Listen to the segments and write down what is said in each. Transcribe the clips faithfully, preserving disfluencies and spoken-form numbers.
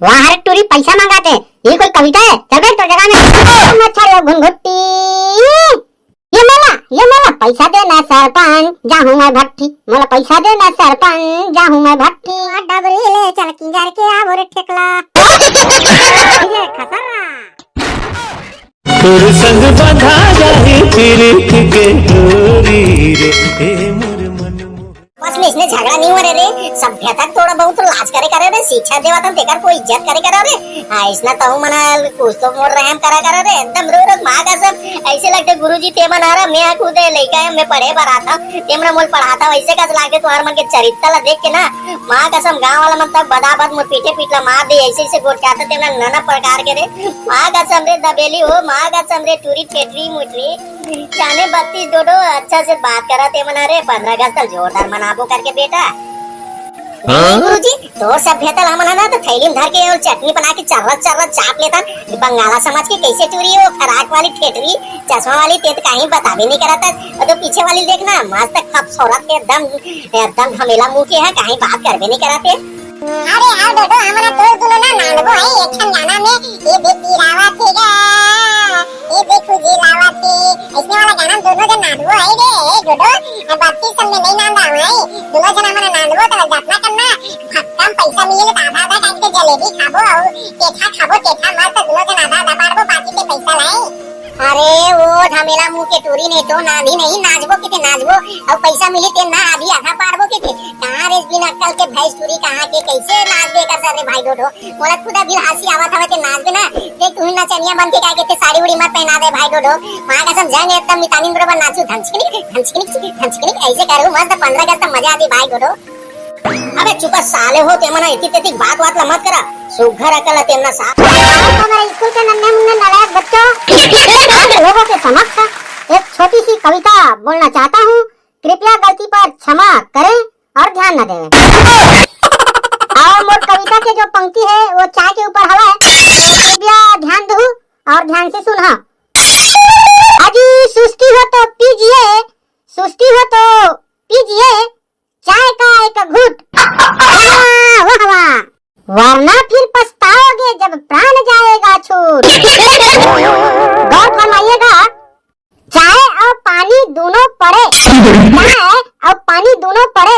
वाह रे टूरी, पैसा मांगत हे, ये कोई कविता हे? चल बैठ तो जगह में। मच्छर यो घुनघुट्टी, ये मोला, ये मोला पैसा देना सरपंच, जाहूं मैं भट्टी, मोला पैसा देना सरपंच, जाहूं मैं भट्टी। डबरी ले चल किंजर के आबो रे ठेकला। ये खसरा। तोर संग बंधा जाही प्रीत के डोरी रे, ए मोर मन मोहन। बस में इसने झगड़ा नहीं हो रहे रे, सभ्यता थोड़ा बहुत तो लाज करे करे रे, शिक्षा देवा था तेकर कोई इज्जत करे करे रे। हाँ, इसना तहु मना कुछ तो मोर रहम करा करे रे, एकदम रो रो माँ कसम, ऐसे लगते गुरुजी ते मन हरा, मैं खुद है लइका है, मैं पढ़े बर आता, ते मन मोल पढ़ाता, वैसे कस लागे तुम्हार मन के चरित्र ला देख के ना, माँ कसम गाँव वाला मन तक बदाबद मोर पीछे पीट ला मार दे, ऐसे ऐसे गोठियाता ते मन नाना प्रकार के रे, माँ कसम रे दबेली हो, माँ कसम रे टूरी ठेठरी मुठरी, जाने बत्तीस डोडो अच्छा से बात करा ते मना रे, पंद्रह अगस्त तक जोरदार मनाबो करके बेटा। हाँ? गुरुजी, तोर सभ्यता ला हमन ह ना तो थैली में धर के और चटनी बना के चर्रा चर्रा चाट लेथन। बंगाला समझ के कैसे टूरी हो, फराक वाली ठेठरी, चश्मा वाली, ते तो कहीं बताबे नहीं करत हस। और तो पीछे वाली देख ना, मस्त खूबसूरत के एकदम, एकदम घमेला मुंह के है, कहीं बात करबे नहीं करत हे। अरे आओ डोडो, हमन तोर दुनो ना नांदबो है एक ठन गाना में, ये देख की रावत हे गा। ये देखो जी लावत हे, ऐसने वाला गाना में दोनों जन नाचबो है रे, ए डोडो, अब बत्तीस साल में नहीं नांदा है, दोनों जन हमन नाचबो तो जतना करना, भक्कम पैसा मिले तो आधा आधा काट के जलेबी खाबो और पेठा खाबो, पेठा मस्त दोनों जन आधा आधा बांटबो, बाकी के पैसा लाई। अरे वो झमेला मुंह के टूरी नहीं तो नांदी नहीं, नाचबो किते नाचबो, और पैसा मिली ते ना आधी आधा बांटबो किते, कहाँ रे बिन अक्कल के भैंस टूरी कहाँ के, कैसे नाचबे कर सर रे भाई डोडो। मोला खुद अभी हंसी आवत हवे ते नाच दे ना। ते तू ही नचनिया बन के का कहते साड़ी उड़ी मत पहना दे भाई डोडो। माँ कसम जंग एकदम मितानिन बरोबर नाचू धनचकनिक धनचकनिक धनचकनिक ऐसे करू मस्त पंद्रह अगस्त मजा आती भाई डोडो। अबे चुपा साले हो ते मना इतनी तेती बात बात ला मत करा। सुघर अकल तेमना सा। आज हमारे स्कूल के नन्हे मुन्ने नालायक बच्चों, आप लोगों के समक्ष एक छोटी सी कविता बोलना चाहता हूँ। कृपया गलती पर क्षमा करें और ध्यान न दें। और मोर कविता के जो पंक्ति है वो चाय के ऊपर हवा है, कृपया ध्यान दू और ध्यान से सुनहा। अजी सुस्ती हो तो पीजिए, सुस्ती हो तो पीजिए चाय का एक घूट। वाह वाह वाह, वरना फिर पछताओगे जब प्राण जाएगा छूट। गौर फरमाइएगा, चाय और पानी दोनों पड़े, चाय और पानी दोनों पड़े,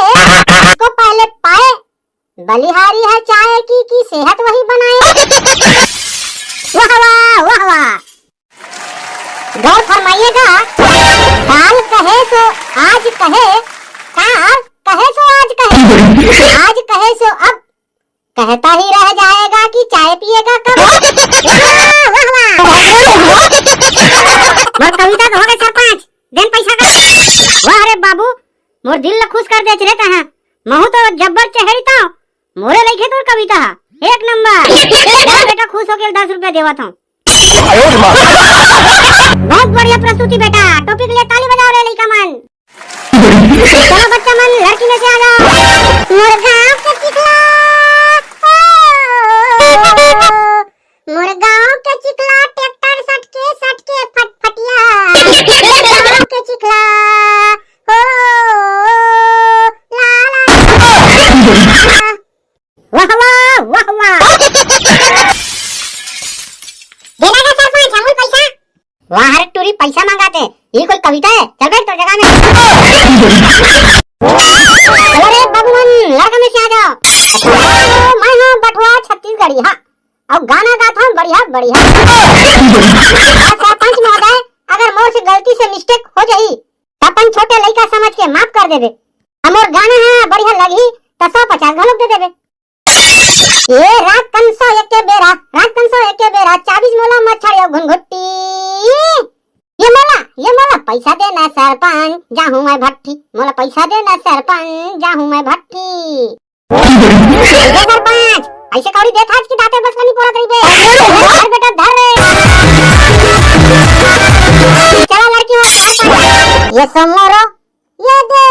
इसको पहले पाए, बलिहारी है चाय की, की सेहत वही बनाए। वाह वाह वाह वाह। गौर फरमाइएगा, काल कहे सो आज कहे, काल कहे सो आज कहे, आज कहे सो अब कहता ही रह जाएगा कि चाय पिएगा कब। वाह, वाह, वाह। मोर कविता तो हो गए सरपंच, देन पैसा का। वाह रे बाबू, मोर दिल ला खुश कर दे रे तहा। महू तो जब्बर चेहरी ता, मोरे लइके तोर कविता हा, एक नंबर। जा बेटा खुश होके दस रुपया देवत हूँ। बहुत बढ़िया प्रस्तुति बेटा, टोपी के लिए ताली बजाओ रे लइका मन। चलो बच्चा मन, लड़की में से आ जाओ। मोर गांव के चिखला, ओ, मोर गांव के चिखला, ट्रैक्टर सटके, सटके फटफटिया। मोर गांव के चिखला, ओ, ला, ला, ला। वाह, वाह, वाह, वाह। देना का सरपंच, अमूल पैसा। वाह रे टूरी, पैसा मांगाते, ये कोई कविता है? चल बैठ तो जगह में। चलो रे बाबू मन, लड़का में से आ जाओ। मैं हूँ बठवा छत्तीसगढ़ी, हाँ, और गाना गाता हूँ बढ़िया बढ़िया। सरपंच महोदय, अगर मोर से गलती से मिस्टेक हो जाही, त अपन छोटे लइका समझ के माफ कर देबे। हमर गाना हा बढ़िया लगही, त सौ पचास घलोक दे देबे। ए रात कन सौ एक के बेरा, रात कन सौ एक के बेरा, चाबीस मोला मच्छर यो घुनघुट्टी। ये मोला, ये मोला पैसा देना सरपंच, जाहूं मैं भट्टी, मोला पैसा देना सरपंच, जाहूं मैं भट्टी। ए सरपंच, ऐसे कौड़ी देत आज की दाते बस कनी पोरत रही बे। धर बेटा, धर रे। चला लड़की हो, सरपंच। ये सो मोरो ये दे,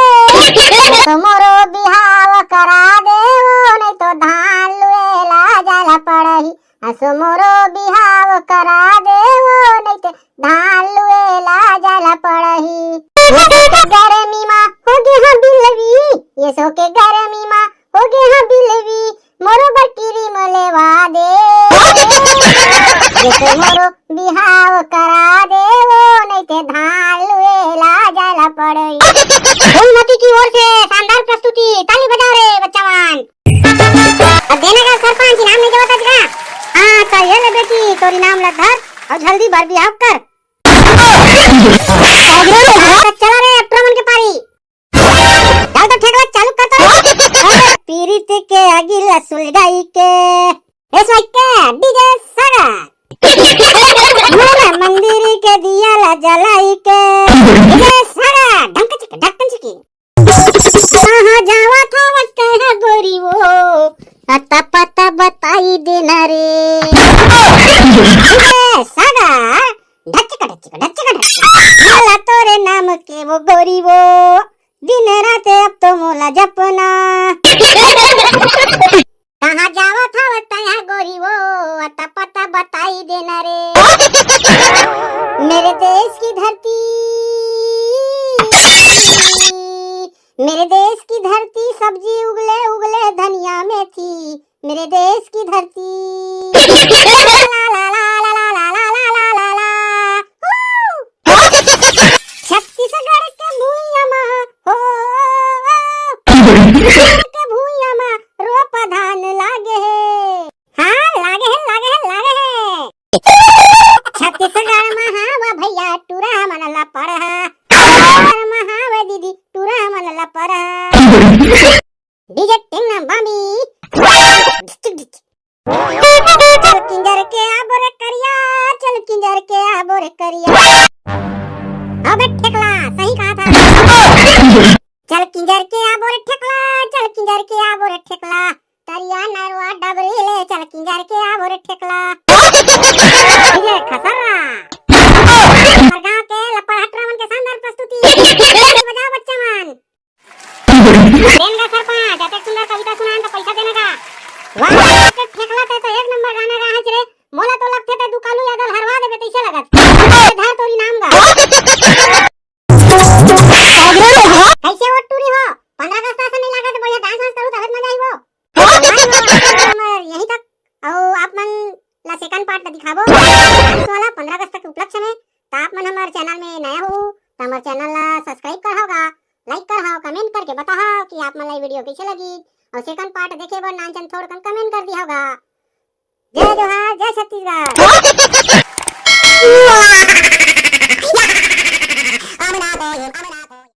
असो मोरो बिहाव करा देवो, नहीं तो धान लुए ला जाला पड़ही। असो मोरो बिहाव करा देवो, नहीं तो धान लुए ला जाला पड़ही। ये सो के गर्मी मा हो गे हाँ बिलवी, ये सो के गर्मी मा हो गे हाँ बिलवी, मोरो बर क्रीम लेवा दे, जैसे मोरो बिहाव करा दे, वो नहीं ते धान लुए ला जाला पड़ई। फूलमती की ओर से शानदार प्रस्तुति, ताली बजाओ रे बच्चा मन। अब देना का सरपंच, इनाम नहीं देवत आज का? हाँ, तो ये ले बेटी, तोर इनाम ला धर और जल्दी भर बिहाव कर। चला रे, अब तुमन के पारी। चल तो ठेकला चालू कर तो रे। पीरित के आगी ला सुलगाई के। ए स्वाइके, डीजे सागर। मेरे मंदिर के दिया ला जलाई के। डीजे सागर, ढंक चिक, ढक्कन चिकी। कहाँ जावत हवस कहाँ गोरी वो, अता पता बताई देना रे। ए सागर, ढचिक ढचिक ढचिक ढचिक, मला तोरे नाम के वो गोरी वो, दिन रात अब तो मोला जपना। कहाँ जावत हवस तैं गोरी वो, अता पता बताई देना रे। मेरे देश की धरती, मेरे देश की धरती, सब्जी उगले उगले धनिया मेथी, मेरे देश की धरती। ला ला ला ला ला ला ला ला ला ला। छत्तीसगढ़ के भुइयां मा, हो, छत्तीसगढ़ के भुइयां मा रोपा धान लागे हे। हाँ, लागे हे, लागे हे, लागे हे। छत्तीसगढ़ मा हावय भैया, टूरा मन ला पढ़ा। छत्तीसगढ़ मा हावय दीदी, टूरा मन ला पढ़ा। डीजे टिंग ना बामी। चल किंजर के आबो रे करिया, चल किंजर के आबो रे करिया। अबे ठेकला, सही कहा था। चल किंजर के आबो रे ठेकला, चल किंजर के आबो रे ठेकला। तरिया नरवा डबरी ले, चल किंजर के आबो रे ठेकला। ये खसरा। हमार गांव के लपड़हटरा मन के शानदार प्रस्तुति। बजाओ बच्चा मन। देन गा सरपंच, अतेक सुंदर कविता सुनान त पैसा देना गा। वाह, के ठेकला ते तो एक नंबर गाना गा हच रे। मोला तो लगथे ते दू कालू यादव हरवा देबे तइसे लगत। धर तोरी नाम गा। कैसे वो टूरी हो? पंद्रह अगस्त असन नहीं लागत, बढ़िया डांस वांस करू तबे मजा आई वो। हमर यहीं तक, अउ आप मन ला सेकंड पार्ट दिखाबो डांस वाला पंद्रह अगस्त के उपलक्ष्य में। त आप मन हमर चैनल में नया हो त हमर चैनल ला सब्सक्राइब कर हव गा, लाइक कर हव, कमेंट करके बताहव कि आप मन ला ये वीडियो कैसे लगी, अउ सेकंड पार्ट देखे बर नानचन थोड़कन कमेंट कर दिहव गा। जय जोहार, जय छत्तीसगढ़।